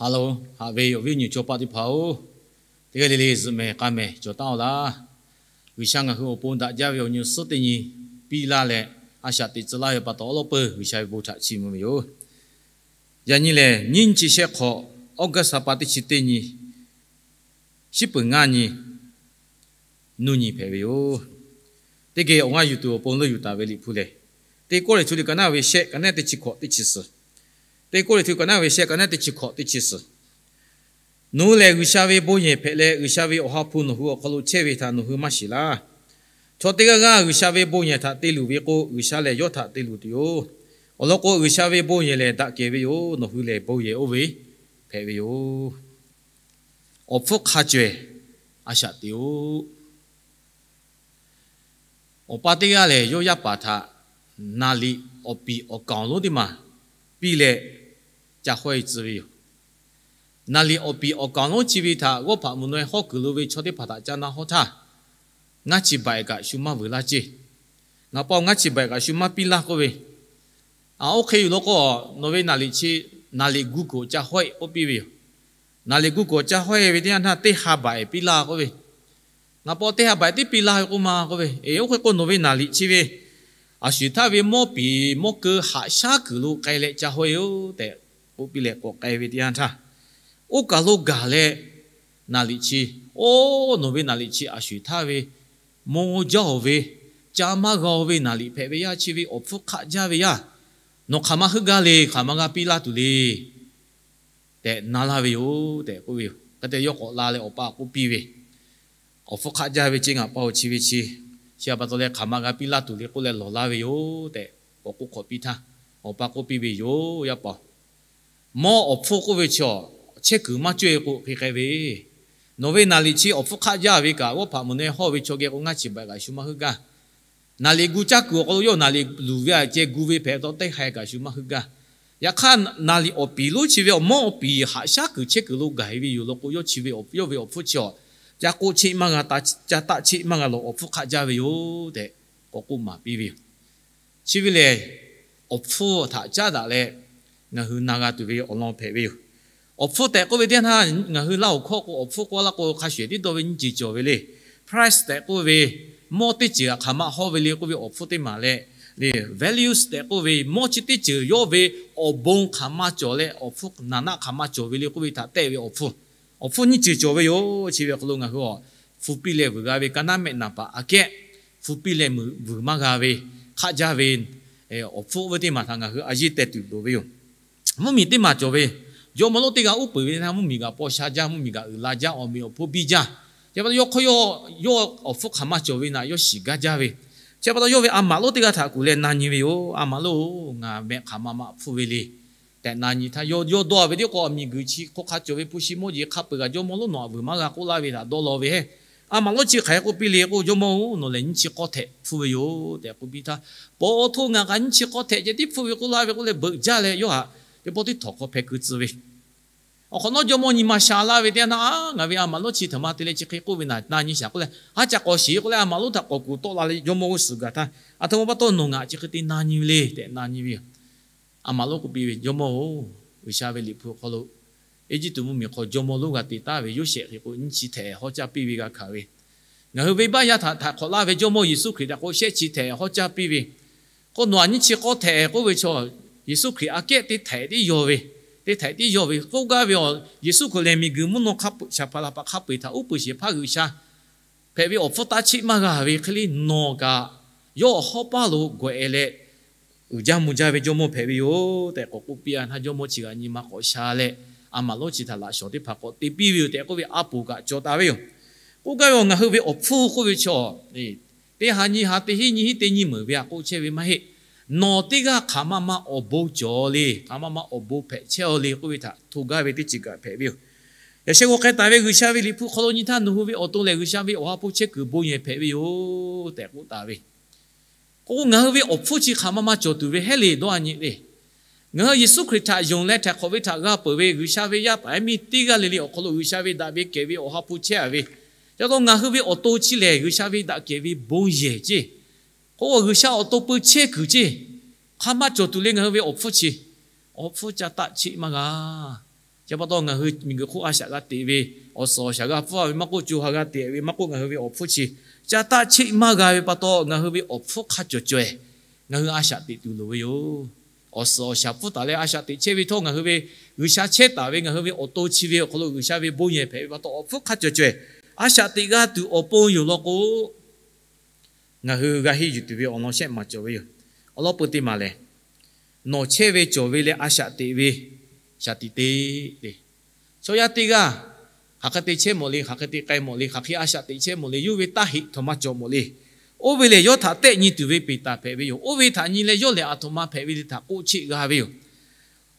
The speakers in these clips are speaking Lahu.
Hello, haꞈ ve awˬ viˉ awˬ nyi chaw paˆ teˇ hpaˍ-oˬ, teˇ g'aˇ le le zuhꞈ mehˍ k'a mehˍ cawˬ taˉ-oˬ laˇ. G'uiˬsha ngaˬ hui awˬ pon daꞈ jaˇ ve awˬ nyi suhˉ teˇ nyi piˇ laˇ leh, a shaꞈ teꞈ tcuh laˇ ve pa taw, awˉ lawˉ peuˇ G'uiˬsha ve bon htaꞈ chiˇ mvuh ve yoˬ. Yaꞈ nyi lehˬ, nyiˇ nyi chi shehˆ hk'awꞈ, August ha pa teˇ chi teˇ nyi, shiˉ peuˬ ngaˇ nyi, nuˇ nyi hpehꞈ ve yoˬ. Teˇ geh awˬ g'aˇ yuˬ tuˬ awˬ pon leuˇ yuˬ taˍ ve Liꞈ hpu lehˬ, Teˇ Kawˇrenˍhtuˆ liꞈ ka naˉ ve shehˆ, ka naˉ teˇ chi hkawꞈ teˇ chi suhˍ. Teˇ Kawˇrenˍhtuˆ ka naˉ ve shehˆ, ka naˉ teˇ chi hkawꞈ teˇ chi suhˍ. Nawˬ hui lehˬ, G'uiˬsha ve bon yehˬ hpehꞈ leh, G'uiˬsha ve Awˬ ha hpu nawˬ hui awˬ hk'aw lo chehˇ ve htaꞈ nawˬ hui maˇ shiˍ laˇ. Chaw teˇ g'aˇ g'aˇ G'uiˬsha ve bon yehˬ htaꞈ te luˬ ve k'o, G'uiˬsha lehˬ yawˇ htaꞈ te luˬ tuˬ yoˬ. Awˬ lawn k'o, G'uiˬsha ve bon yehˬ lehˬ daꞈ kehˬ ve yoˬ. Nawˬ hui lehˬ bon yehˬ oˇ ve hpehꞈ ve yoˬ. Awˬ hpfuhˇ hk'a cawehˬ a shaꞈ teꞈ-oˬ. Awˬ pa teˇ g'aˇ lehˬ, yawˇ yaˇ paˍ htaꞈ naˍ liꞈ awˬ piˍ awˬ kaˍ awˬ lonˉ teˇ maˬ piˇ leh ca hawehˇ tcuh ve yoˬ. Naˍ liꞈ awˬ piˍ awˬ kaˍ awˬ lonˉ chi ve htaꞈ g'awˇ hpaꞈ mvuhˬ naweh hawˉ kuiˬ lo ve chaw teˇ hpaˍ htaꞈ ca na hawˉ htaˇ, ngaˇ chi baꞈ kaꞈ shu maˇ vuiˬ laˇ ceˇ. Ngaˬ pa ngaˇ chi baꞈ kaꞈ shu maˇ piˇ laˇ k'oˆ ve, a, oˇ hk'e yoˬ law k'o, nawˬ ve naˍ liꞈ chi, naˍ liꞈ gu kuiˬ ca hawehˇ k'oˆ piˇ ve yoˬ. Naˍ liꞈ gu kuiˬ ca hawehˇ ve teˇ yanˇ htaˇ, teˇ ha baꞈ piˇ laˇ k'oˆ ve, ngaˬ pa teˇ ha baꞈ tiˉ piˇ laˇ ve k'oˆ ma k'oˆ ve, eˬ, oˇ hk'e k'o nawˬ ve naˍ liꞈ chi ve a shu htaˇ ve mawˇ piˍ mawˇ keu haꞈ shaˉ kuiˬ lo k'ai leh ca hawehˇ-oˬ tehꞈ k'oˆ piˇ leh k'awꞈ k'ai ve teˇ yanˇ htaˇ, oˇ kaˬ lo gaˬ leh naˍ liꞈ chi, oˇ nawˬ ve naˍ liꞈ chi a shu htaˇ ve mawˇ jaˇ-oˬ ve, ca maˇ g'a-oˬ ve naˍ liꞈ hpehꞈ ve yaˇ, chi ve awˬ hpfuhˇ hk'aˆ jaˇ ve yaˇ, nawˬ hk'aˬ ma heuˆ gaˇ le, hk'aˬ ma g'a piˇ laˇ tuˬ le tehꞈ na laˇ ve yoˬ tehꞈ k'oˆ ve yoˬ. Hk'e te yawˇ k'awꞈ la leh awˬ pa k'oˆ piˇ ve, awˬ hpfuhˇ hk'aˆ jaˇ ve ceˇ, ngaˬ pa-oˬ, chi ve chi, chi pa taw leh hk'aˬ ma g'a piˇ laˇ tuˬ le k'oˆ leh lawˬ laˇ ve yoˬ tehꞈ k'awꞈ k'oˆ hk'awꞈ piˇ htaˇ, awˬ pa k'oˆ piˇ ve yoˬ, yaˇ paˍ-oˬ, mawˇ awˬ hpfuhˇ k'oˆ ve chi chehˇ kuiˬ maˇ cawehˇ k'o hk'e k'ai ve, nawˬ ve naˍ liꞈ chi awˬ hpfuhˇ hk'aˆ jaˇ ve kaꞈ, g'awˇ hpaꞈ mvuhˬ naweh hawˇ ve chaw geh k'o ngaˇ chi baꞈ kaꞈ shu maˇ heuˆ gaˇ. Naˍ liꞈ gu caˇ kuiˬ awˬ hk'aw lo yawˇ naˍ liꞈ luˬ ve aꞈ ceh gu ve hpehꞈ taw teˇ ha kaꞈ shu maˇ heuˆ gaˇ. Yaꞈ hk'aˇ, naˍ liꞈ awˬ piˍ lonˉ chi ve awˬ mawˇ awˬ piˍ haꞈ shaˉ kuiˬ chehˇ kuiˬ lo gaˬ-e ve yoˬ law k'o, yawˇ chi ve, yawˇ ve awˬ hpfuhˇ chi awˬ ca k'oˆ cheˆ maˇ g'a, ca taˆ cheˆ maˇ g'a law, awˬ hpfuhˇ hk'aˆ jaˇ ve yoˬ tehꞈ k'awꞈ k'oˆ maˍ piˇ ve yoˬ. Chi ve lehˬ, awˬ hpfuhˇ htaꞈ caˉ daꞈ leh ngaˬ hui na g'a tuˬ ve awˬ lawn hpehꞈ ve yoˬ. Awˬ hpfuhˇ tehꞈ k'oˆ ve teˇ yanˇ htaˇ, ngaˬ hui Laˇ hoˍ hkawˇ k'o awˬ hpfuhˇ k'oˆ laˇ k'o, hk'a shuˍ ehˍ tiˉ dawˇ ve nyiˇ ceuˬ cawˬ ve le. Price tehꞈ k'oˆ ve, mawˇ teˇ ceuˬ htaꞈ hk'aˬ ma hawˇ ve le k'oˆ ve awˬ hpfuhˇ teˇ maˬ leh, le, values tehꞈ k'oˆ ve, mawˇ chi teˇ ceuˬ yawˇ ve awˬ bon hk'aˬ ma cawˬ leh awˬ hpfuhˇ naˍ naˆ hk'aˬ ma cawˬ ve le k'oˆ ve htaꞈ tehˆ ve awˬ hpfuhˇ, awˬ hpfuhˇ nyiˇ ceuˬ cawˬ ve yoˬ. Chi ve awˬ hk'aw lo ngaˬ hui a, hpu piˇ leh vuiˬ g'a ve ka naˉ mehˆ naˍ paˍ aꞈ kehˉ, hpu piˇ leh vuiˬ maˇ g'a ve, hk'aˆ jaˇ ve awˬ hpfuhˇ ve teˇ maˬ htaꞈ ngaˬ hui a yeˇ teh tuˬ loˍ ve yoˬ. Mvuhˇmiˬ teˇ maˬ cawˬ ve, jawˇmawˇ lonˉ teˇ g'aˇ uˉ peunˍ ve teˇ yanˇ, mvuhˇmiˬ kaꞈ paw sha jaˇ, mvuhˇmiˬ kaꞈ uiˍ la jaˇ, awˬ meꞈ awˬ hponˇ biˇ jaˇ. Chi pa taw yawˇ hk'aw, yawˇ awˬ hpfuhˇ hk'aˬ ma cawˬ ve naꞈ yawˇ shiˍ gaˇ jaˇ ve. Chi pa taw yawˇ ve a maꞈ lonˉ teˇ g'aˇ htaꞈ kuˬ leh na nyi ve yoˬ. A maꞈ lonˉ-oˬ, ngaˬ mehˆ hk'aˬ ma ma hpfuhˇ ve le tehꞈ na nyi htaˇ, yawˇ dawˇ ve teˇ k'o, miˬguiˬ chi hk'oˆ hk'a cawˬ ve hpu shi mawˇ jeˬ hk'a peu-eˬ kaꞈ jawˇmawˇ lonˉ nawˬ htaꞈ vuiˬ maˇ g'a k'oˆ laˇ ve htaꞈ dawˇ law ve heˆ. A maꞈ lonˉ chi hk'aˬ hk'e k'oˆ piˇ le k'o, jawˇmawˇ-oˬ, nawˬ lehˬ nyiˇ chi k'awˇ htehꞈ hpfuhˇ ve yoˬ tehꞈ k'oˆ piˇ htaˇ, pa awˬ htoꞈ ngaˬ kaꞈ nyiˇ chi k'awˇ htehꞈ ceh tiˉ hpfuhˇ ve k'oˆ laˇ ve k'oˆ leh beuꞈ jaˇ leh yawˇ htaꞈ teˇ pawˆ teˇ htawnˍ hk'aw hpeh keu tcuh ve. Awˬ hk'awꞈ nawˉ jawˇmawˇ nyi ma sha laˇ ve teˇ yanˇ htaˇ, a, ngaˬ ve a maꞈ lonˉ chi htaꞈ ma te leh chi hk'e k'oˆ ve naꞈ na nyi shaˍ k'oˆ leh, haˉ ca k'awꞈ shiˍ k'oˆ leh a maꞈ lonˉ htaꞈ k'awꞈ kuˬ tawˆ la leh jawˇmawˇ g'uˇ suhˍ gaˬ htaˇ, a htoꞈ ma pa taw nawˬ ngaˬ chi hk'e te na nyi ve le tehꞈ na nyi ve yoˬ. A maꞈ lonˉ k'oˆ piˇ ve, jawˇmawˇ-oˬ, G'uiˬsha ve Liꞈ hpu awˬ hk'aw lo Eˇjiˇtuꞈ mvuhˇmiˬ hk'aw jawˇmawˇ lonˉ g'a te taˍ ve Yoˇsehꞈ hk'e k'o nyiˇ chi htehꞈ hawˉ caˇ piˇ ve g'a hkanˍ ve, ngaˬ hui venˇbaˆ yaˇ htaꞈ htaiˍ hk'awꞈ laˇ ve jawˇmawˇ Yeˍsuˆ Hkriꞈ htaꞈ k'o shehˆ chi htehꞈ hawˉ caˇ piˇ ve, k'o nawˬ htaꞈ nyiˇ chi k'awˇ htehꞈ k'oˆ ve chaw, Yeˍsuˆ Hkriꞈ aꞈ kehˉ teˇ htehꞈ tiˉ yaw ve, teˇ htehꞈ tiˉ yaw ve k'oˆ gaˇ ve a, Yeˍsuˆ Hkriꞈ lehˬ miˬguiˬ mvuhˇ naw hk'a peu-eˬ shaˍ hpaˍ laˬ hpaˍ hk'a peu-eˬ htaꞈ uˉ peunˍ shehˍ hpaˇ G'uiˬsha hpehꞈ ve awˬ hpfuhˇ taˇ cheˆ maˇ g'a ve hk'e le, nawˬ kaꞈ yawˇ awˬ hawˉ paˇ lo gawˬ-e leh uiˍ jaˇ mvuh jaˇ ve jawˇmawˇ hpehꞈ ve yoˬ tehꞈ k'awꞈ k'oˆ piˇ a htaˇ, jawˇmawˇ chi g'aꞈ nyi ma k'awꞈ sha leh, a maꞈ lonˉ chi htaꞈ laꞈ shawˍ teˇ hpaˍ k'awꞈ te piˇ ve yoˬ tehꞈ k'oˆ ve a poˍ kaꞈ cawˬ taˍ ve yoˬ. K'oˆ gaˇ ve a, ngaˬ hui ve awˬ hpfuhˇ k'oˆ ve chaw, teˇ ha nyiˇ ha teˇ hinˉ nyiˇ hinˉ teˇ nyiˇ meunˍ ve htaꞈ k'oˆ chehˇ ve maˇ heˆ. Nawˬ teˇ g'aˇ hk'aˬ ma ma awˬ bon cawˬ le, hk'aˬ ma ma awˬ bon hpehꞈ chehˇ-aw le k'oˆ ve htaꞈ hto gaˇ ve teˇ ceuˬ kaꞈ hpehꞈ ve yoˬ. Yaꞈ sheh g'aw k'ai taˍ ve G'uiˬsha ve Liꞈ hpu hk'aw lo nyi htaˇ, nawˬ hui ve awˬ to lehˬ G'uiˬsha ve awˬ ha hpu chehˇ kuiˬ bon yehˬ hpehꞈ ve yoˬ tehꞈ k'oˆ taˍ ve. K'o ngaˬ hui ve awˬ hpfuhˇ chi hk'aˬ ma ma cawˬ tuˬ ve heˉ le dawˇ a nyi le. Ngaˬ hui Yeˍsuˆ Hkriꞈ htaꞈ yonˍ leh htaiˍ hk'awꞈ ve htaꞈ g'a peuˬ ve G'uiˬsha ve yaˇ paˍ yaˇ miˇ teˇ g'aˇ le le awˬ hk'aw lo G'uiˬsha ve daꞈ ve kehˬ ve awˬ ha hpu chehˇ a ve, ca taw ngaˬ hui ve awˬ to chi lehˬ G'uiˬsha ve daꞈ kehˬ ve bon yehˬ ceˇ. K'o G'uiˬsha awˬ to peu chehˇ kuiˬ ceˇ. Hk'aˬ ma cawˬ tuˬ le ngaˬ hui ve awˬ hpfuhˇ chi, awˬ hpfuhˇ ca taˆ cheˆ maˇ g'a. Chi pa taw ngaˬ hui miˬguiˬ hk'oˆ a shaꞈ g'a teꞈ ve, awˬ suhˍ awˬ shaˍ g'a pfuhˇ ve maˇ k'oˆ, co ha g'a teꞈ ve maˇ k'oˆ, ngaˬ hui ve awˬ hpfuhˇ chi ca taˆ cheˆ maˇ g'a ve pa taw, ngaˬ hui ve awˬ hpfuhˇ hk'a cawˬ caweh ngaˬ hui a shaꞈ teꞈ tuˬ loˍ ve yoˬ. Awˬ suhˍ awˬ shaˍ pfuhˇ taˍ leh a shaꞈ teꞈ chehˇ ve htawˇ, ngaˬ hui ve G'uiˬsha chehˇ taˍ ve ngaˬ hui ve awˬ to chi ve awˬ hk'aw lo G'uiˬsha ve bon yehˬ hpehꞈ ve pa taw, awˬ hpfuhˇ hk'a cawˬ caweh a shaꞈ teꞈ g'a tuˬ awˬ pon yoˬ law k'o, ngaˬ hui g'a henˇ yuˬ tuˬ ve awˬ lawn shehˆ maˬ cawˬ ve yoˬ. Awˬ lawn peu teˇ maˬ lehˬ, nawˬ chehˇ ve cawˬ ve leh a shaꞈ teꞈ ve shaˍ tiꞈ te le. Chaw yaˇ teˇ g'aˇ hk'aˬ hk'e te chehˇ mawˬ le, hk'aˬ hk'e te k'ai mawˬ le, hk'aˬ hk'e a shaꞈ teꞈ chehˇ mawˬ le, yawˇ ve taˇ heꞈ htaꞈ maˇ cawˬ mawˬ le. Oˇ ve lehˬ, yawˇ htaꞈ tehˆ nyi tuˬ ve peˍ taˍ hpehꞈ ve yoˬ. Oˇ ve htaꞈ nyi leh yawˇ lehˬ aˬ htoꞈ ma hpehꞈ ve le htaꞈ k'oˆ cheˆ g'a ve yoˬ.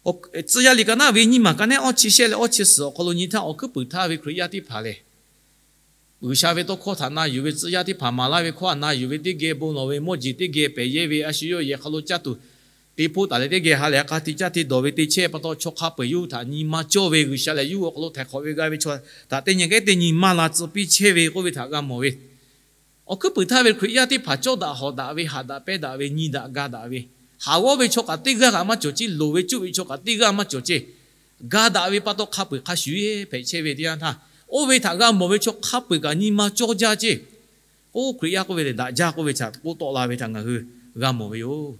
Tcuh yaˇ liꞈ ka naˉ ve nyiˇ maˬ ka nehˉ awˇ chi shehˆ leh awˇ chi suhˍ awˬ hk'aw lo nyi htaˇ, awˬ hkuiˉ puiˍ htaˇ ve Hkriꞈ yaˇ teˇ hpaˍ lehˬ, G'uiˬsha ve tawˇ hkawˇ htaꞈ na yuˬ ve tcuh yaˇ teˇ hpaˍ maˍ laˇ ve hkawˇ htaꞈ na yuˬ ve teˇ geh bon lawˬ ve mawˇ jeˬ teˇ geh pehˬ yehˇ ve a shu yawˇ yehˬ hk'aw lo caˇ tuˬ te hpoˆ taˍ leh teˇ geh ha lehˬ a k'a te caˇ te dawˬ ve te chehˇ pa taw, chaw hk'a peu-eˬ yawˇ hui htaꞈ nyi ma cawˇ ve, G'uiˬsha lehˬ yawˇ hui awˬ hk'aw lo htaiˍ hk'awꞈ ve g'a ve chaw htaꞈ teˇ nyi k'ehˉ teˇ nyi maˇ la tcuh piˇ chehˇ ve k'oˆ ve htaꞈ g'a mawˬ ve. Awˬ hkuiˉ puiˍ htaˇ ve Hkriꞈ yaˇ teˇ hpaˍ cawˇ daꞈ hawˍ daꞈ ve, haꞈ daꞈ pehnˇ daꞈ ve, nyi daꞈ ga daꞈ ve, haˍ g'awˇ ve chaw kaꞈ teˇ g'aˇ kaꞈ maˇ cawˬ ceˇ, loˍ ve cuˆ ve chaw kaꞈ teˇ g'aˇ maˇ cawˬ ceˇ, ga daꞈ ve pa taw hk'a peu-eˬ hk'a shuˍ hpehꞈ chehˇ ve teˇ yanˇ htaˇ, oˇ ve htaꞈ g'a mawˬ ve chaw hk'a peu-eˬ kaꞈ nyi ma cawˇ jaˇ ceˇ. K'o Hkriꞈ yaˇ k'oˆ ve lehˬ, daꞈ jaˇ k'oˆ ve htaꞈ k'oˆ tawˆ la ve htaꞈ ngaˬ hui g'a mawˬ ve yoˬ.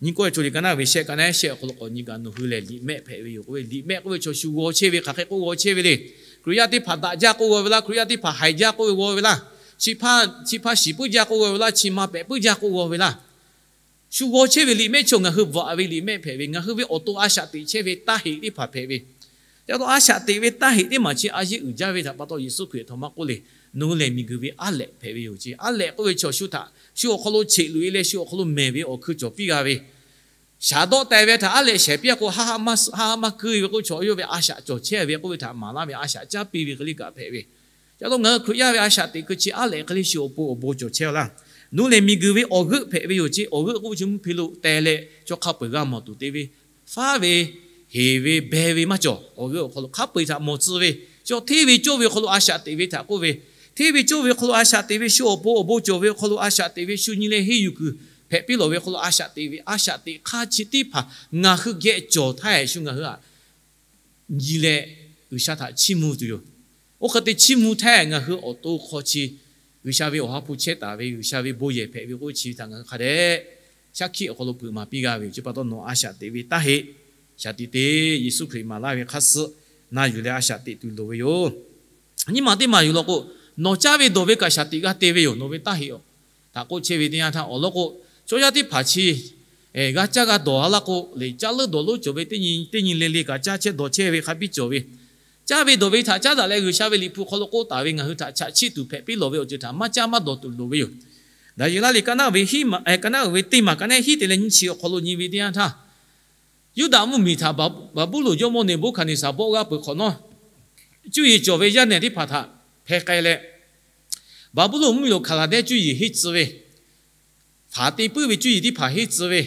Nyi k'oˆ ve chaw liꞈ ka naˉ ve shehˆ ka naˉ shehˆ awˬ hk'aw lo k'awꞈ nyi kaꞈ, nawˬ hui lehˬ liꞈ mehˆ hpehꞈ ve yoˬ k'oˆ ve, liꞈ mehˆ k'oˆ ve chaw shu g'aw chehˇ ve, hk'aˬ hk'e k'oˆ g'aw chehˇ ve le. Hkriꞈ yaˇ teˇ hpaˍ daꞈ jaˇ k'oˆ g'aw ve laˇ, Hkriꞈ yaˇ teˇ hpaˍ haiˬ jaˇ k'oˆ ve g'aw ve laˇ, chi hpaˇ shiˍ puiˉ jaˇ k'oˆ g'aw ve laˇ, chi ma pehꞈ puiˉ jaˇ k'oˆ g'aw ve laˇ, shu g'aw chehˇ ve liꞈ mehˆ chi ngaˬ hui bvuhꞈ ve liꞈ mehˆ hpehꞈ ve, ngaˬ hui ve awˬ to a shaꞈ teꞈ chehˇ ve taˇ heꞈ teˇ hpaˍ hpehꞈ ve. Ca taw a shaꞈ teꞈ ve taˇ heꞈ teˇ maˬ chi a yeˇ uiˍ jaˇ ve htaꞈ pa taw, Yeˍsuˆ Hkriꞈ htawˇ maˇ k'oˆ le, nawˬ hui lehˬ miˬguiˬ ve aˉ lehꞈ hpehꞈ ve yoˬ ceˇ. Aˉ lehꞈ k'oˆ ve chaw shu htaꞈ shu awˬ hk'aw lo cheꞈ loꞈ e leh shu awˬ hk'aw lo mehˬ ve awˬ hkui cawˬ piˇ g'a ve, shaˍ dawˆ teh ve htaꞈ aˉ lehꞈ shehˍ piˇ a k'o, haˆ haˆ maˇ keu ve k'oˆ ve chaw yawˇ ve a shaꞈ cawˬ chehˇ ve k'oˆ ve htaꞈ maˍ laˇ ve a shaꞈ caˇ piˇ ve hk'e le kaꞈ hpehꞈ ve. Ca taw ngaˬ hui Hkriꞈ yaˇ ve a shaꞈ teꞈ keu chi aˉ lehꞈ hk'e le shu awˬ pon awˬ bon cawˬ chehˇ a laˇ. Nawˬ hui lehˬ miˬguiˬ ve awˬ g'euˆ hpehꞈ ve yoˬ ceˇ. Awˬ g'euˆ k'oˆ ve chi mvuhˇ hpe lo teh leh chaw hk'a peu-eˬ g'a mawˬ tuˬ te ve, faˉ ve, heˍ ve, beh ve maˇ cawˬ. Awˬ g'euˆ awˬ hk'aw lo hk'a peu-eˬ htaꞈ mawˬ tcuh ve, chaw hteˇ ve cawˇ ve awˬ hk'aw lo a shaꞈ teꞈ ve htaꞈ k'oˆ ve, hteˇ ve cawˇ ve awˬ hk'aw lo a shaꞈ teꞈ ve, shu awˬ pon awˬ bon cawˬ ve awˬ hk'aw lo a shaꞈ teꞈ ve, shu nyi leh henˇ yuˬ kuiˬ hpehꞈ piˇ lawˬ ve awˬ hk'aw lo a shaꞈ teꞈ ve, a shaꞈ teꞈ hk'aˇ chi teˇ hpaˍ ngaˬ hui geh cawˬ htaˇ, shu ngaˬ hui htaꞈ nyi leh G'uiˬsha htaꞈ chiˇ mvuh tuˬ yoˬ. Oˇ hk'e te chiˇ mvuh htaˇ, ngaˬ hui awˬ to hk'aw chi G'uiˬsha ve awˬ ha hpu chehˇ taˍ ve, G'uiˬsha ve bon yehˬ hpehꞈ ve k'oˆ chi htaꞈ ngaˬ hui hk'a dehꞈ shaˉ hkiˆ awˬ hk'aw lo peuꞈ maˍ piˇ g'a ve yoˬ. Chi pa taw nawˬ a shaꞈ teꞈ ve taˇ heˆ, shaˍ tiꞈ te, Yeˍsuˆ Hkriꞈ maˍ laˇ ve hk'aˇ suh na yuˬ leh a shaꞈ teꞈ tuˬ loˍ ve yoˬ. Nyiˇ maˬ teˇ maˬ yuˬ law k'o, nawˬ caˇ ve dawˬ ve kaꞈ shaˍ tiꞈ g'a te ve yoˬ. Nawˬ ve taˇ heˆ htaꞈ k'oˆ chehˇ ve teˇ yanˇ htaˇ, awˬ lawn k'o, chaw yaˇ teˇ hpaˍ chi g'a caˇ g'a dawˬ a laˇ k'o le, caˇ leuˉ dawˬ leuˉ cawˬ ve teˇ nyi teˇ nyi le le kaꞈ caˇ chehˇ dawˬ chehˇ ve hk'a biˇ cawˬ ve, caˇ ve dawˬ ve htaꞈ caˉ daꞈ leh G'uiˬsha ve liꞈ hpu hk'aw lo k'oˆ taˍ ve ngaˬ hui htaꞈ chaꞈ chiˆ tuˬ hpehꞈ piˇ lawˬ ve awˬ ceuˬ htaꞈ maˇ caˇ maˇ dawˬ tuˬ loˍ ve yoˬ. Daˍyeˍlaˆ liꞈ ka naˉ ve hiˉ maˬ, ka naˉ uiˍ ve teˇ maˬ ka naˉ hiˉ te leh nyiˇ chi awˬ hk'aw lo nyi ve teˇ yanˇ htaˇ, Yuˇdaꞈ mvuhˇmiˬ htaꞈ Baˍbuˍlonˍ jawˇmawˇ Neˍbuˆhkaˍneˍsaˍ bawˆ g'aˇ peuˬ hk'awꞈ nawˉ, cuˇ yiˍ cawˬ ve yaˇ nehˬ teˇ hpaˍ htaꞈ hpeh k'ai leh, Baˍbuˍlonˍ mvuhˇmiˬ lo Hkaˍlaˍdehˇ cuˇ yiˍ henˇ tcuh ve, hpaˍ te puiˉ ve cuˇ yiˍ teˇ hpaˍ henˇ tcuh ve,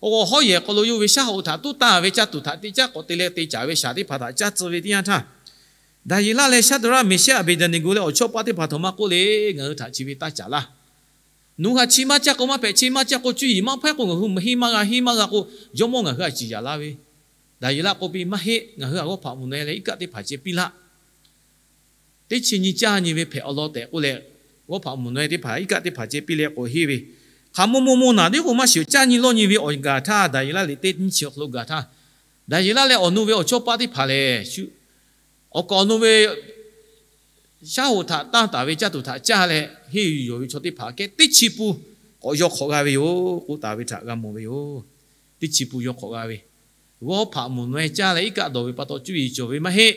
awˬ g'awˬ hawˉ yehˬ hk'aw lo yawˇ ve shaˉ hoꞈ htaꞈ tuˉ tanˇ ve caˇ tuˬ htaꞈ teˇ caˉ k'awꞈ te leh te caˍ ve shaˍ teˇ hpaˍ htaꞈ caˇ tcuh ve teˇ yanˇ htaˇ, Daˍyeˍlaˆ leh Shaˇdraˆ, Meˍshaˆ, Aˍbeˍdaˍneˍgoˍ leh awˬ chawˇ paˆ teˇ hpaˍ htawˇ maˇ k'oˆ le, ngaˬ hui htaꞈ chi ve taˇ caˍ laˇ. Nawˬ hui htaꞈ chi maˇ caˇ k'o maˇ hpehꞈ, chi maˇ caˇ k'o cuˇ yiˍ maˇ hpawehˇ k'o ngaˬ hui henˇ maˇ g'a, henˇ maˇ g'a k'o, jawˇmawˇ ngaˬ hui htaꞈ ciˍ yaˍ laˇ ve. Daˍyeˍlaˆ k'oˆ piˇ, Maˇ heˆ, ngaˬ hui htaꞈ g'awˇ hpaꞈ mvuhˇ naw e leh iˉ kaˆ teˇ hpaˍ ceh piˇ laˇ. Teˇ chi nyi caˇ nyi ve hpehꞈ awˬ lawn tehꞈ k'oˆ leh, g'awˇ hpaꞈ mvuhˇ naw e teˇ hpaˍ iˉ kaˆ teˇ hpaˍ ceh piˇ leh k'awꞈ henˇ ve, hk'aˬ mvuh mvuh mvuh naˬ teˇ k'o maˇ shiˍ caˇ nyi lawˇ nyi ve awˬ gaˬ htaˇ, Daˍyeˍlaˆ liꞈ teˇ nyiˇ chi awˬ hk'aw lo gaˬ htaˇ, Daˍyeˍlaˆ leh awˬ nu ve awˬ chawˇ paˆ teˇ hpaˍ lehˬ, awˬ kaˍ awˬ nu ve shaˉ hoꞈ htaꞈ tanˇ taˍ ve caˇ tuˬ htaꞈ caˇ leh henˇ yuˬ yawˬ ve chaw teˇ hpaˍ kehˉ teˇ chi pun k'awꞈ yaw hk'awꞈ g'a ve yoˬ k'oˆ taˍ ve htaꞈ g'a mawˬ ve yoˬ. Teˇ chi pun yaw hk'awꞈ g'a ve, g'awˇ hpaꞈ mvuhˇ naw e caˇ leh iˉ kaˆ dawˬ ve pa taw cuˇ yiˍ cawˬ ve maˇ heˆ.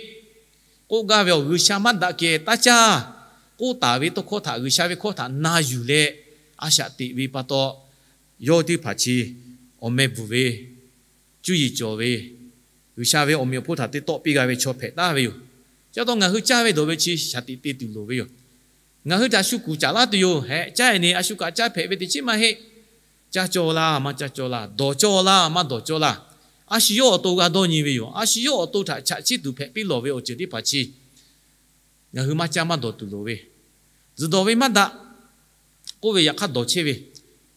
K'oˆ gaˇ ve awˬ G'uiˬsha maˇ daꞈ kehˬ taˇ caˇ k'oˆ taˍ ve tawˇ hkawˇ htaꞈ G'uiˬsha ve hkawˇ htaꞈ na yuˬ leh a shaꞈ teꞈ ve pa taw, yawˇ teˇ hpaˍ chi awˬ meh bvuhˬ ve, cuˇ yiˍ cawˬ ve, G'uiˬsha ve awˬ meꞈ awˬ hponˇ htaꞈ teˇ tawˆ piˇ g'a ve chaw hpehꞈ taˍ ve yoˬ. Chi pa taw ngaˬ hui caˇ ve dawˬ ve chi shaˍ tiꞈ te tuˬ loˍ ve yoˬ. Ngaˬ hui htaꞈ shu kuˬ caˍ laˇ tuˬ yoˬ. Hehꞈ, caˇ e ne a shu kaꞈ caˇ hpehꞈ ve teˇ chiˉ maˇ heˆ. Caˇ cawˇ laˇ maˇ caˇ cawˇ laˇ, dawˬ cawˇ laˇ maˇ dawˬ cawˇ laˇ, a shu yawˇ awˬ to g'a dawˇ nyi ve yoˬ. A shu yawˇ awˬ to htaꞈ chaꞈ chiˆ tuˬ hpehꞈ piˇ lawˬ ve awˬ ceuˬ teˇ hpaˍ chi ngaˬ hui maˇ caˇ maˇ dawˬ tuˬ loˍ ve. Tzuhˬ dawˬ ve maˇ daꞈ k'oˆ ve yaꞈ hk'aˇ dawˬ chehˇ ve,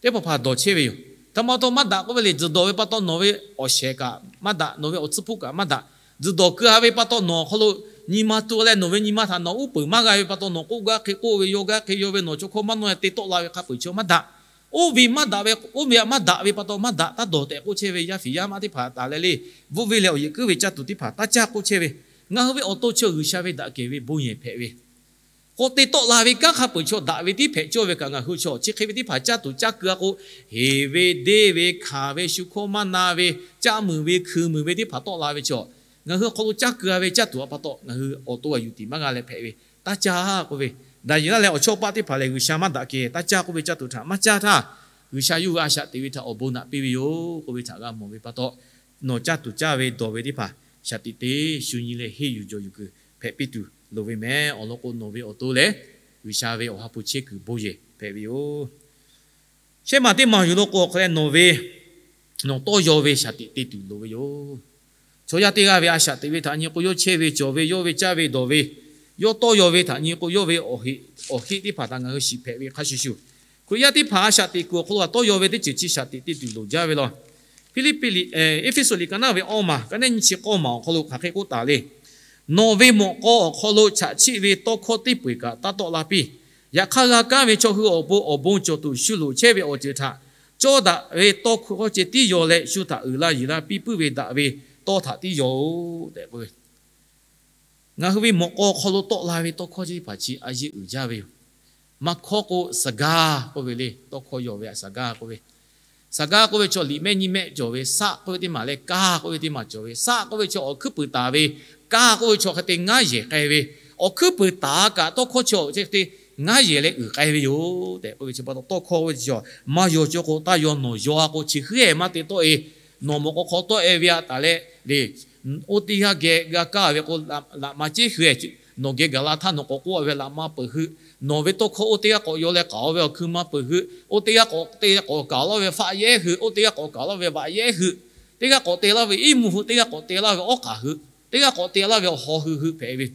teˇ hpaˍ hpaˍ dawˬ chehˇ ve yoˬ. Htaꞈ ma taw maˇ daꞈ k'oˆ ve le, tzuhˬ dawˬ ve pa taw nawˬ ve awˬ shehˍ kaꞈ maˇ daꞈ, nawˬ ve awˬ tcuhˉ hpoˆ kaꞈ maˇ daꞈ. Tzuhˬ dawˬ keu-a ve pa taw nawˬ awˬ hk'aw lo nyi ma tu leh nawˬ ve nyi ma htaꞈ nawˬ uˉ peunˍ maˇ g'a ve pa taw nawˬ k'oˆ gaˇ hk'e k'oˆ ve, yaw gaˇ hk'e yaw ve, nawˬ chaw hkawˇ maˇ nawˇ leh te tawˆ la ve hk'a peu-eˬ chaw maˇ daꞈ. Oˇ ve maˇ daꞈ ve, oˇ ve maˇ daꞈ ve pa taw maˇ daꞈ taˇ dawˬ tehꞈ k'oˆ chehˇ ve yaˇ fiˍ yaˇ maˇ teˇ hpaˍ taˍ leh le, bvuhˆ venˇ leh awˬ yeꞈ kuiˉ ve caˇ tuˬ teˇ hpaˍ taˇ caˇ k'oˆ chehˇ ve, ngaˬ hui ve awˬ to chi G'uiˬsha ve daꞈ kehˬ ve bon yehˬ hpehꞈ ve k'o, te tawˆ la ve kanˉ hk'a peu-eˬ chaw daꞈ ve tiˉ hpehꞈ cawˇ ve kaꞈ ngaˬ hui chaw chi hk'e ve teˇ hpaˍ caˇ tuˬ caˇ keu-a k'o, heˍ ve, deˇ ve, hkanˍ ve, shu hkawˇ maˇ na ve, caˆ muiˬ ve, hkui muiˬ ve teˇ hpaˍ tawˆ la ve chaw, ngaˬ hui awˬ hk'aw lo caˇ keu-a ve caˇ tuˬ a pa taw ngaˬ hui awˬ to a yuˬ tiˍ maˇ g'a leh hpehꞈ ve taˇ caˇ k'oˆ ve, Daˍyeˍlaˆ leh awˬ chawˇ paˆ teˇ hpaˍ lehˬ G'uiˬsha maˇ daꞈ kehˬ taˇ caˇ k'oˆ ve caˇ tuˬ htaꞈ maˇ caˇ htaˇ, G'uiˬsha yawˇ hui a shaꞈ teꞈ ve htaꞈ awˬ bon naꞈ piˇ ve yoˬ k'oˆ ve htaꞈ g'a mawˬ ve pa taw, nawˬ caˇ tuˬ caˇ ve dawˬ ve teˇ hpaˍ shaꞈ teꞈ te shu nyi leh henˇ yuˬ jawˬ yuˬ kuiˬ hpehꞈ piˇ tuˬ loˍ ve mehˍ. Awˬ lawn k'o nawˬ ve awˬ to lehˬ G'uiˬsha ve awˬ ha hpu chehˇ kuiˬ bon yehˬ hpehꞈ ve yoˬ. Shehˉ maˬ teˇ maˬ yuˬ lo k'o hk'e leh nawˬ ve nawˬ tawˇ yaw ve shaˍ tiꞈ te tuˬ loˍ ve yoˬ. Chaw yaˇ teˇ g'aˇ ve a shaꞈ teꞈ ve htaꞈ nyi k'o, yawˇ chehˇ ve cawˬ ve, yawˇ ve caˇ ve dawˬ ve, yawˇ tawˇ yaw ve htaꞈ nyi k'o, yawˇ ve awˬ heˆ teˇ hpaˍ htaꞈ ngaˬ hui shiˍ hpehꞈ ve hk'a shuˍ shuˍ, Hkriꞈ yaˇ teˇ hpaˍ a shaꞈ teꞈ kuiˬ awˬ hk'aw lo a tawˇ yaw ve teˇ ceuˬ chi shaˍ tiꞈ te tuˬ loˍ jaˇ ve law. Hpiˇliˇpiˆ liꞈ, Eˇfeˇsuꞈ liꞈ ka naˉ ve awˇ maˬ ka neˉ nyiˇ chi k'awˇ maˬ awˬ hk'aw lo hk'aˬ hk'e k'oˆ taˍ le. Nawˬ ve mawꞈ k'aw awˬ hk'aw lo chaꞈ chiˆ ve tawˇ hkawˇ teˇ peu-eˬ kaꞈ taˇ tawˆ la piˇ. Yaꞈ hk'aˇ, g'a kaˇ ve chaw hui awˬ pon awˬ bon cawˬ tuˬ shu loˍ chehˇ ve awˬ ceuˬ htaꞈ cawˇ daꞈ ve tawˇ hkawˇ ceh tiˉ yaw leh, shu htaꞈ uiˍ la yiˬ la piˇ puiˉ ve daꞈ ve tawˇ htaꞈ tiˉ yaw-oˬ tehꞈ k'oˆ ve. Ngaˬ hui ve mawꞈ k'aw hk'aw lo tawˆ la ve tawˇ hkawˇ chi teˇ hpaˍ chi a yeˇ uiˍ jaˇ ve yoˬ. Maˇ hkawˇ k'o, saˍ gaˇ k'oˆ ve le, tawˇ hkawˇ yaw ve a saˍ gaˇ k'oˆ ve, saˍ gaˇ k'oˆ ve chaw liꞈ mehˆ nyiˇ mehˆ cawˬ ve, saˆ k'oˆ ve teˇ maˬ leh kaˇ k'oˆ ve teˇ maˬ cawˬ ve. Saˆ k'oˆ ve chaw awˬ hkuiˉ puiˍ taˍ ve, kaˇ k'oˆ ve chaw hk'e te ngaˉ yehˬ k'ai ve, awˬ hkuiˉ puiˍ taˍ kaꞈ tawˇ hkawˇ chi awˬ ceh hk'e te ngaˉ yehˬ leh uiˍ k'ai ve yoˬ tehꞈ k'oˆ ve chi pa taw, tawˇ hkawˇ ve chi maˇ yaw cawˇ k'o, taˇ yaw nawˬ yaw-a k'o, chi hk'e maˇ te tawˆ-e. Nawˬ mawꞈ k'aw hk'aw tawˆ-e ve a taˍ leh le, oˇ teˇ g'aˇ geh g'a kaˇ ve k'o, laꞈ ma ceˉ hui-e. Nawˬ geh gaˬ la htaˇ nawˬ k'awꞈ k'oˆ-a ve laꞈ ma peuˬ hui, nawˬ ve tawˇ hkawˇ oˇ teˇ g'aˇ k'awꞈ yaw leh k'aoˍ ve awˬ hkui ma peuˬ hui, oˇ teˇ g'aˇ k'awꞈ te k'awꞈ kaˍ laˇ ve faˆ yehˉ hui, oˇ teˇ g'aˇ k'awꞈ kaˍ laˇ ve vaꞈ yehˉ hui, teˇ g'aˇ k'awꞈ te laˇ ve iˉ mvuhˇ hui, teˇ g'aˇ k'awꞈ te laˇ ve awˉ k'aˍ hui, teˇ g'aˇ k'awꞈ te laˇ ve awˬ haw hui hui hpehꞈ ve,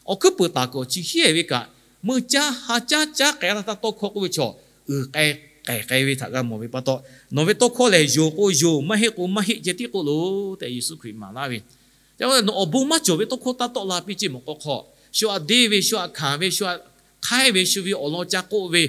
awˬ hkuiˉ puiˍ taˍ kuiˬ awˬ chi hiˉ-e ve kaꞈ, meuˇ caˇ ha caˉ caˉ k'ai la htaˇ tawˇ hkawˇ k'oˆ ve chaw uiˍ k'ai k'ehˬ k'ai ve htaꞈ g'a mawˬ ve pa taw, nawˬ ve tawˇ hkawˇ lehˬ, yonˍ k'o yonˍ, maˇ heˆ k'o maˇ heˆ ceh tiˉ k'oˆ loˬ tehꞈ Yeˍsuˆ Hkriꞈ maˍ laˇ ve. Ca k'o nawˬ awˬ bon maˇ cawˬ ve tawˇ hkawˇ taˇ tawˆ la piˇ ceˇ mawꞈ k'aw hk'aw. Shu aꞈ deˇ ve, shu aꞈ hkanˍ ve, shu aꞈ hk'aiˉ ve, shu ve awˬ lawn ca k'oˆ ve,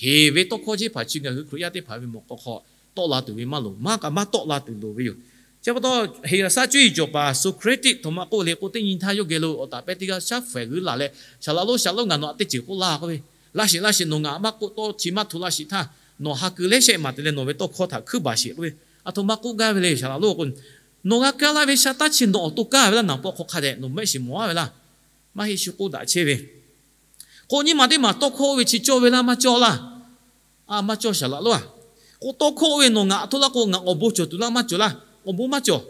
heˍ ve tawˇ hkawˇ chi teˇ hpaˍ chi ngaˬ hui Hkriꞈ yaˇ teˇ hpaˍ ve mawꞈ k'aw hk'aw tawˆ la tuˬ ve maˇ loˍ, maˇ kaꞈ maˇ tawˆ la tuˬ loˍ ve yoˬ. Chi pa taw, Heˍlaˍsaˆ cuˇ yiˍ cawˬ paˍ Soˍhkreˍtiˆ htoꞈ ma k'oˆ le k'o, teˇ nyi htaˇ yawˇ geh lo awˬ taˍ pehˇ teˇ g'aˇ shaˉ hpfuhˍ g'uiˇ laˬ leh, Saˍ laꞈ lonˉ, Saˍ laꞈ lonˉ, ngaˬ nawˬ htaꞈ teˇ ceuˬ k'oˆ laˇ k'oˆ ve, Laˇ shiˍ, laˇ shiˍ, nawˬ ngaˬ maˇ k'oˆ tawˇ chi maˇ hto laˇ shiˍ htaˇ, nawˬ ha keu lehˉ shehˆ maˬ te leh nawˬ ve tawˇ hkawˇ htaꞈ hkuiˉ baˬ sheˍ k'oˆ ve, aˬ htoꞈ ma k'oˆ gaˇ ve le. Saˍ laꞈ lonˉ k'o, nawˬ g'a kaˇ laˇ ve sha taˇ chi nawˬ awˬ to kaˇ ve laˇ, naˍ paw hk'aw hk'a dehꞈ nawˬ mehˆ shiˍ mawˬ-a ve laˇ. Maˇ heˆ, shu k'oˆ daꞈ chehˇ ve k'o, nyi ma teˇ maˬ tawˇ hkawˇ oˇ ve chi cawˇ ve laˇ maˇ cawˇ laˇ. A, maˇ cawˇ Saˍ laꞈ lonˉ-a. K'o, tawˇ hkawˇ oˇ ve nawˬ ngaˬ hto laˇ k'o, ngaˬ awˬ bon cawˬ tuˬ laˇ maˇ cawˬ laˇ, awˬ bon maˇ cawˬ.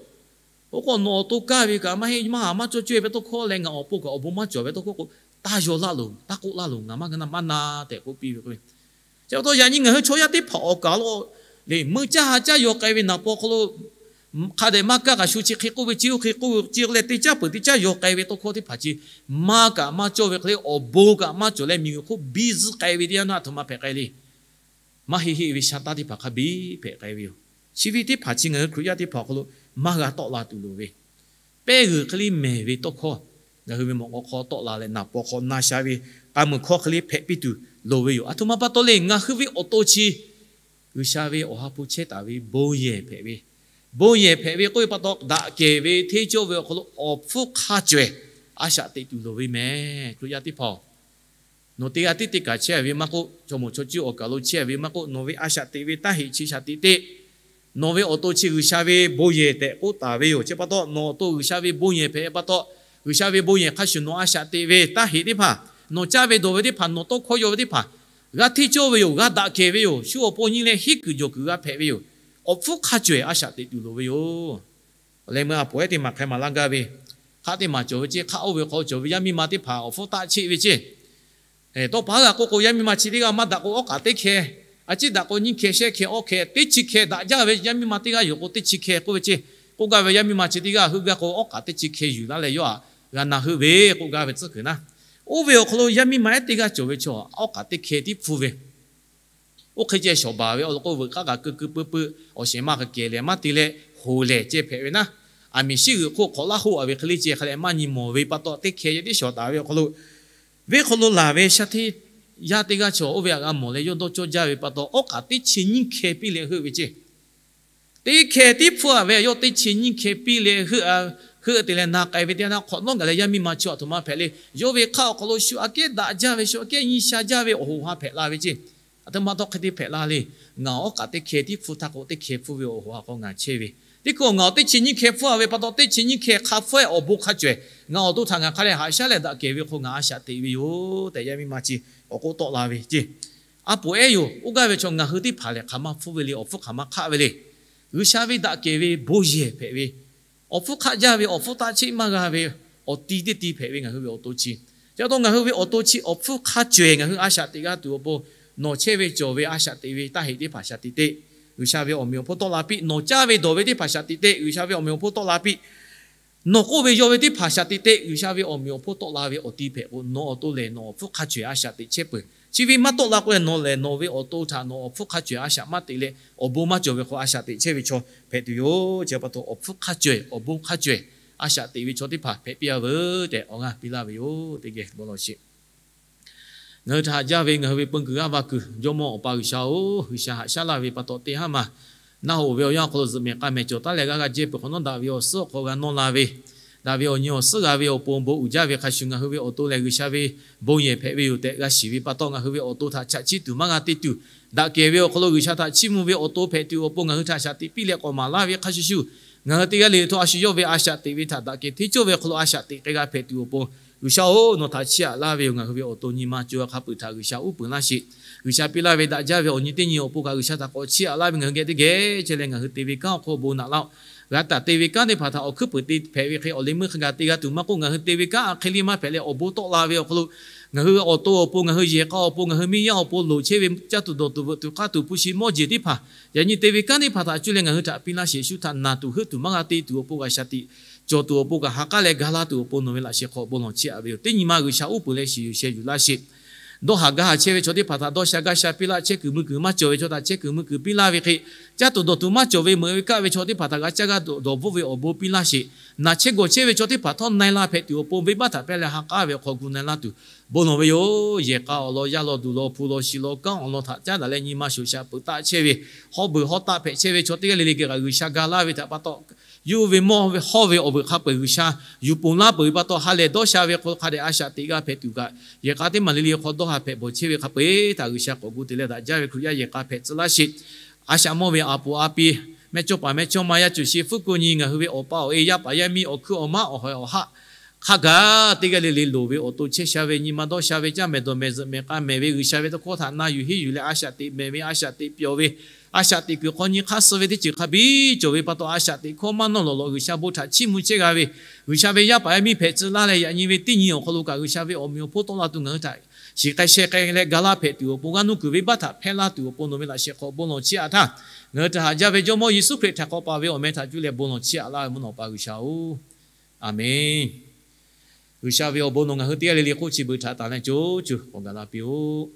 Oˇ k'o, nawˬ awˬ to kaˇ ve kaꞈ maˇ heˆ, maˇ maˇ cawˇ cawˇ ve tawˇ hkawˇ leh ngaˬ awˬ pon kaꞈ awˬ bon maˇ cawˬ ve tawˇ hkawˇ k'o, taˇ yaw laˇ loˬ, taˇ k'oˆ laˇ loˬ, ngaˬ maˇ g'a na maˇ na tehꞈ k'oˆ piˇ ve k'o, chi pa taw yaꞈ nyi ngaˬ hui chaw yaˇ teˇ hpaˍ awˬ kaˍ lo le, meuˇ caˇ ha caˇ yaw k'ai ve naˍ paw hk'aw lo hk'a dehꞈ maˇ kaˇ kaꞈ shu chi hk'e k'oˆ ve, chi oˇ hk'e k'oˆ ve, chi leh te caˇ peuˬ te caˇ yaw k'ai ve tawˇ hkawˇ teˇ hpaˍ chi maˇ kaꞈ maˇ cawˇ ve hk'e le, awˬ bon kaꞈ maˇ cawˬ leh miˬguiˬ hk'oˆ biˇ zuhˆ k'ai ve teˇ yanˇ aˬ htoꞈ ma hpehꞈ k'ai le. Maˇ heˆ heˆ ve sha taˇ teˇ hpaˍ hk'a biˇ hpehꞈ k'ai ve yoˬ. Chi ve teˇ hpaˍ chi ngaˬ hui Hkriꞈ yaˇ teˇ hpaˍ awˬ hk'aw lo maˇ g'a tawˆ la tuˬ loˍ ve, pehˇ g'uiˬ hk'e le mehˬ ve tawˇ hkawˇ ngaˬ hui ve mawꞈ k'aw hk'aw tawˆ la leh naˍ paw hk'aw na sha ve k'a muiˬ hkawˇ hk'e le hpehꞈ piˇ tuˬ loˍ ve yoˬ. Aˬ htoꞈ ma pa taw le, ngaˬ hui ve awˬ to chi G'uiˬsha ve awˬ ha hpu chehˇ taˍ ve bon yehˬ hpehꞈ ve, bon yehˬ hpehꞈ ve k'oˆ ve pa taw, daꞈ kehˬ ve hteˇ cawˇ ve awˬ hk'aw lo awˬ hpfuhˇ hk'a cawehˬ a shaꞈ teꞈ tuˬ loˍ ve mehˬ. Hkriꞈ yaˇ teˇ hpaˍ-oˬ, nawˬ teˇ g'aˇ tiˉ teˇ kaˬ chehˇ ve maˇ k'oˆ, chaw moˍ chaw cuˇ awˬ kaˍ lo chehˇ ve maˇ k'oˆ, nawˬ ve a shaꞈ teꞈ ve taˇ heꞈ chi shaꞈ teꞈ teꞈ. Nawˬ ve awˬ to chi G'uiˬsha ve bon yehˬ tehꞈ k'oˆ taˍ ve yoˬ. Chi pa taw nawˬ awˬ to G'uiˬsha ve bon yehˬ hpehꞈ pa taw, G'uiˬsha ve bon yehˬ hk'a shuˍ nawˬ a shaꞈ teꞈ ve taˇ heꞈ teˇ hpaˍ, nawˬ caˇ ve dawˬ ve teˇ hpaˍ, nawˬ tawˇ hkawˇ yaw ve teˇ hpaˍ g'a hteˇ cawˇ ve yoˬ, g'a daꞈ kehˬ ve yoˬ, shu awˬ pon nyi leh hiˉ kuiˬ jawˬ kuiˬ g'a hpehꞈ ve yoˬ. Awˬ hpfuhˇ hk'a cawehˬ a shaꞈ teꞈ tuˬ loˍ ve yoˬ. Awˬ leh meuˇ a poˍ ehˉ teˇ maˬ hk'a maˍ laˇ gaˇ ve, hk'aˆ teˇ maˬ cawˬ ve ceˇ, hk'aˆ oˇ ve hk'aw cawˬ ve yaˇ miˇ ma teˇ hpaˍ awˬ hpfuhˇ taˆ cheˆ ve ceˇ. Tawˇ pa g'a k'oˆ k'o, yaˇ miˇ ma chi teˇ g'aˇ maˇ daꞈ k'o, awˉ k'aꞈ teˇ hkeh, a ciˉ daꞈ k'o nyiˇ hkeh shehˇ hkeh awˇ hkeh teˇ chi hkeh daꞈ jaˇ ve yaˇ miˇ ma teˇ g'aˇ yoˬ k'o, teˇ chi hkeh k'oˆ ve ceˇ. K'oˆ gaˇ ve yaˇ miˇ ma chi teˇ g'aˇ heuˆ gaˇ k'o, awˉ k'aꞈ teˇ chi hkeh yuˬ laˇ leh yawˇ htaꞈ g'a na heuˆ ve k'oˆ gaˇ ve tcuhˉ kuiˬ naˉ. Oˇ ve awˬ hk'aw lo yaˇ miˇ ma ehˉ teˇ g'aˇ cawˬ ve chaw awˉ k'aꞈ teˇ hkeh tiˉ hpfuhˇ ve, oˇ hk'e ceh shawˍ baˬ ve awˬ lawn k'o, veuꞈ k'aˉ kaꞈ keu keu peu peu, awˬ shehˍ ma kaꞈ kehˬ lehˬ maˇ te leh hoˍ lehˬ ceh hpehꞈ ve naˉ. aˬ miˍ shiˉ g'uiˬ hk'oˆ hk'awꞈ laˇ hoˆ a ve hk'e le ceh hk'a leh maˇ nyi mawˬ ve pa taw, teˇ hkeh yaˇ tiˉ shawˍ taˍ ve awˬ hk'aw lo, venˇ hk'aw lo laˬ ve shaˉ hteˇ yaˇ teˇ g'aˇ chaw oˇ ve htaꞈ g'a mawˬ leh yawˇ dawˇ cawˇ jaˇ ve pa taw, awˉ k'aꞈ teˇ chi nyiˇ hkeh piˇ leh heuˆ ve ceh. Teˇ hkeh tiˉ hpfuhˇ a ve yawˇ teˇ chi nyiˇ hkeh piˇ leh heuˆ a, heuˆ te leh na k'ai ve teˇ yanˇ hk'awꞈ nawˉ gaˬ leh yaˇ miˇ ma chi aˬ htoꞈ ma hpehꞈ le. Yawˇ ve hk'aˇ awˬ hk'aw lo shu aꞈ kehˉ daꞈ jaˇ ve, shu aꞈ kehˉ nyi sha jaˇ ve awˬ hoꞈ ha hpehꞈ la ve ceh. Aˬ htoꞈ ma tawˇ hk'e te hpehꞈ la le. Ngaˬ awˉ k'aꞈ teˇ hkeh tiˉ hpfuhˇ htaˇ k'o, teˇ hkeh hpfuhˇ ve awˬ hoꞈ ha k'o ngaˬ chehˇ ve, teˇ hkeh ngaˬ teˇ chi nyiˇ hkeh hpfuhˇ a ve pa taw, teˇ chi nyiˇ hkeh hk'a hpfuhˇ-eˬ awˬ bon hk'a cawehˬ ngaˬ awˬ to htaꞈ ngaˬ hk'a leh haꞈ shaˉ leh daꞈ kehˬ ve hk'o ngaˬ a shaꞈ teꞈ ve yoˬ tehꞈ yaˇ miˇ ma chi awˬ k'oˆ tawˆ la ve ceh. A poˍ ehˉ yoˬ, oˇ gaˇ ve chaw ngaˬ hui teˇ hpaˍ lehˬ hk'aˬ ma hpfuhˇ ve le, awˬ hpfuhˇ hk'aˬ ma hk'aˆ ve le. G'uiˬsha ve daꞈ kehˬ ve bon yehˬ hpehꞈ ve, awˬ hpfuhˇ hk'aˆ jaˇ ve awˬ hpfuhˇ taˆ cheˆ maˇ g'a ve awˬ ti teˇ ti hpehꞈ ve ngaˬ hui ve awˬ to chi. Chi pa taw ngaˬ hui ve awˬ to chi awˬ hpfuhˇ hk'a cawehˬ ngaˬ hui a shaꞈ teꞈ g'a tuˬ awˬ pon, nawˬ chehˇ ve cawˬ ve a shaꞈ teꞈ ve taˇ heꞈ teˇ hpaˍ shaꞈ teꞈ teꞈ, G'uiˬsha ve awˬ meꞈ awˬ hponˇ tawˆ la piˇ. Nawˬ caˇ ve dawˬ ve teˇ hpaˍ shaꞈ teꞈ teꞈ, G'uiˬsha ve awˬ meꞈ awˬ hponˇ tawˆ la piˇ. Nawˬ k'oˆ ve yaw ve teˇ hpaˍ shaꞈ teꞈ teꞈ, G'uiˬsha ve awˬ meꞈ awˬ hponˇ tawˆ la ve awˬ ti hpehꞈ k'o, nawˬ awˬ to lehˬ nawˬ awˬ hpfuhˇ hk'a cawehˬ a shaꞈ teꞈ chehˇ peuˬ. Chi ve maˇ tawˆ la k'o leh nawˬ lehˬ nawˬ ve awˬ to htaꞈ nawˬ awˬ hpfuhˇ hk'a cawehˬ a shaꞈ maˇ teꞈ leh awˬ bon maˇ cawˬ ve hk'aw a shaꞈ teꞈ chehˇ ve chaw hpehꞈ tuˬ yoˬ. Chi pa taw awˬ hpfuhˇ hk'a cawehˬ awˬ bon hk'a cawehˬ a shaꞈ teꞈ ve chaw teˇ hpaˍ hpehꞈ piˇ a veuˬ tehꞈ awˬ g'aˇ piˇ laˇ ve yoˬ. Teˇ geh bon lawˬ sheˍ. Ngaˬ hui htaꞈ haꞈ jaˇ ve ngaˬ hui ve peu kuiˬ g'aˇ va kuiˬ Jawˇmawˇ Awˬ pa G'uiˬsha-oˬ, G'uiˬsha haꞈ shaˉ laˇ ve pa taw teˇ haˉ ma naˆ hoꞈ ve awˬ yanˇ awˬ hk'aw lo zuhꞈ mehˍ k'a mehˍ cawˬ taˉ leh g'aˇ g'a jehˇ peuˬ hk'awꞈ nawˉ daꞈ ve awˬ suhˉ awˬ hk'aw g'a nawˇ la ve, daꞈ ve awˬ nyi awˬ suhˉ g'a ve awˬ pon bon uiˍ jaˇ ve hk'a shuˍ, ngaˬ hui ve awˬ to lehˬ G'uiˬsha ve bon yehˬ hpehꞈ ve yoˬ tehꞈ g'a shiˍ ve pa taw, ngaˬ hui ve awˬ to htaꞈ chaꞈ chiˇ tuˬ maˇ g'a te tuˬ, daꞈ kehˬ ve awˬ hk'aw lo G'uiˬsha htaꞈ chiˇ mvuh ve awˬ to hpehꞈ tuˬ awˬ pon ngaˬ hui htaꞈ shaꞈ teꞈ piˇ leh k'awꞈ maˍ laˇ ve hk'a shuˍ shuˍ, ngaˬ hui teˇ g'aˇ le le htawˇ a shu yawˇ ve a shaꞈ teꞈ ve htaꞈ daꞈ kehˬ hteˇ cawˇ ve awˬ hk'aw lo a shaꞈ teꞈ k'ai g'a hpehꞈ tuˬ awˬ pon, G'uiˬsha-oˬ, nawˬ htaꞈ chiˇ aꞈ laˇ ve yoˬ. Ngaˬ hui ve awˬ to nyi ma co g'a hk'a peuˬ htaꞈ G'uiˬsha uˉ peunˍ laˇ sheˍ. G'uiˬsha piˇ laˇ ve daꞈ jaˇ ve awˬ nyi teˇ nyi awˬ pon kaꞈ G'uiˬsha htaꞈ k'awꞈ chiˇ aꞈ laˇ ve ngaˬ hui geh teˇ geh chehˇ leh ngaˬ hui te ve kanˉ awˬ hk'oˆ bon naꞈ laˇ-oˆ. G'a taˍ te ve kanˉ teˇ hpaˍ htaꞈ awˬ hkuiˉ peuˍ te hpehꞈ ve hk'e awˬ leh meuˇ hk'a gaˬ te g'a tuˬ maˇ k'oˆ, ngaˬ hui te ve kanˉ a hk'e le maˇ hpehꞈ leh awˬ bon tawˆ la ve awˬ hk'aw lo, ngaˬ hui awˬ to awˬ pon, ngaˬ hui yehˬ k'a awˬ pon, ngaˬ hui miˇ yaˇ awˬ pon loˍ chehˇ ve caˇ tuˬ dawˬ tuˬ veuꞈ tuˬ k'aˇ tuˬ hpu shi mawˇ jeˬ teˇ hpaˍ, yaꞈ nyi te ve kanˉ teˇ hpaˍ htaꞈ cuˇ leh ngaˬ hui htaꞈ piˇ laˇ sheˍ. Shu htaꞈ naˬ tuˬ heuˆ tuˬ maˇ g'a te tuˬ awˬ pon g'a shaꞈ teꞈ cawˬ tuˬ awˬ pon kaꞈ ha k'aˉ leh ga laˇ tuˬ awˬ pon nawˬ ve laꞈ sheh hk'aw bon lawˬ chiˇ aꞈ ve yoˬ. Teˇ nyi ma G'uiˬsha uˉ peunˍ leh shiˍ yuˬ sheh yuˬ laˇ sheˍ. Dawˇ haˍ gaˇ haˍ chehˇ ve chaw teˇ hpaˍ htaꞈ dawˇ sha gaˇ sha piˇ laˇ, chehˇ kuiˬ mui kuiˬ maˇ cawˬ ve chaw htaꞈ chehˇ kuiˬ mui kuiˬ piˇ laˇ ve hk'e, caˇ tuˬ dawˬ tuˬ maˇ cawˬ ve meuꞈ ve kaˆ ve chaw teˇ hpaˍ htaꞈ g'a caˇ g'a dawˬ bvuhˆ ve awˬ bon piˇ laˇ sheˍ. Naˬ chehˇ gawˬ chehˇ ve chaw teˇ hpaˍ htawˇ na-e la hpehꞈ tuˬ awˬ pon venˇbaˆ htaꞈ pehˇ leh ha k'aˉ ve awˬ hk'aw gu na-e laˇ tuˬ bon lawˬ ve yoˬ. Yehˬ k'a awˬ lawn, yaˇ lawn, duˬ lawn, hpu lawn, shi lawn, kanˉ awˬ lawn htaꞈ caˉ daꞈ leh nyi ma shoˍ shaꞈ peuˬ taˆ chehˇ ve, hawˉ beuˬ hawˉ taˆ hpehꞈ chehˇ ve chaw teˇ g'aˇ le le geh kaꞈ G'uiˬsha ga laˇ ve htaꞈ pa taw, yawˇ ve mawˇ ve hawˇ ve awˬ veuꞈ hk'a peu-eˬ G'uiˬsha yuˬ ponˬ laˇ peuˬ ve pa taw, ha lehˬ dawˇ sha ve hk'aw hk'a dehꞈ a shaꞈ teꞈ g'a hpehꞈ tuˬ kaꞈ, yehˬ k'a teˇ maˬ le le hk'aw dawˇ ha hpehꞈ bawˬ chehˇ ve hk'a peu-eˬ htaꞈ G'uiˬsha k'awꞈ gu te leh daꞈ jaˇ ve Hkriꞈ yaˇ yehˬ k'a hpehꞈ tcuh laˇ sheˍ. A shaꞈ mawˇ ve a poˍ a pi, mehˇ cawˇ paˍ mehˇ cawˇ ma yaˇ cuˬ shi fuˉ ko nyi ngaˬ hui ve awˬ pa awˬ e, yaˇ paˍ yaˇ miˇ, awˬ hkuiˉ awˬ maˉ, awˬ hawehˬ awˬ haˆ, hk'a gaˬ teˇ g'aˇ le le loˍ ve awˬ to chehˇ sha ve, nyi ma dawˇ sha ve, caˇ mehˍ dawˬ mehˍ zuhꞈ mehˍ k'a mehˍ ve, G'uiˬsha ve tawˇ hkawˇ htaꞈ na yuˬ henˇ yuˬ leh a shaꞈ teꞈ mehˍ ve, a shaꞈ teꞈ pyawˬ ve, a shaꞈ teꞈ kuiˬ hk'aw nyi hk'aˇ suh ve teˇ ceuˬ hk'a biˇ cawˬ ve pa taw, a shaꞈ teꞈ hkawˇ maˇ nawˇ lawˬ lawˬ G'uiˬsha bon htaꞈ chiˇ mvuh chehˇ g'a ve, G'uiˬsha ve yaˇ paˍ yaˇ miˇ hpehꞈ tcuh laˇ leh yaꞈ nyi ve teˇ nyi awˬ hk'aw lo kaꞈ G'uiˬsha ve awˬ meꞈ awˬ hponˇ tawˆ la tuˬ ngaˬ hui htaꞈ shiˍ k'ai sheh k'ai leh ga laˇ hpehꞈ tuˬ awˬ pon, g'aˇ nuˇ kuiˬ venˇbaˆ htaꞈ hpehˇ laˇ tuˬ awˬ pon nawˬ ve laꞈ sheh hk'aw bon lawˬ chiˇ aꞈ htaˇ, ngaˬ hui htaꞈ haꞈ jaˇ ve Jawˇmawˇ Yeˍsuˆ Hkriꞈ htaꞈ k'awꞈ paˍ ve awˬ meh htaꞈ cuˇ leh bon lawˬ chiˇ aꞈ laˇ ve mvuhˇ naw pa G'uiˬsha-oˬ, Aˍmenˍ. G'uiˬsha ve awˬ bon nawˬ ngaˬ hui teˇ g'aˇ le le hk'oˆ chi beuꞈ htaꞈ tanˬ leh co cuˬ k'awꞈ gaˬ la piˇ-oˆ.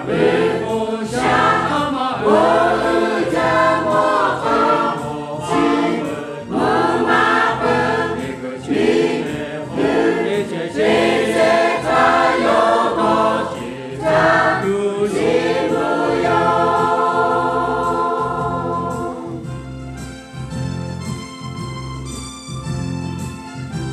ve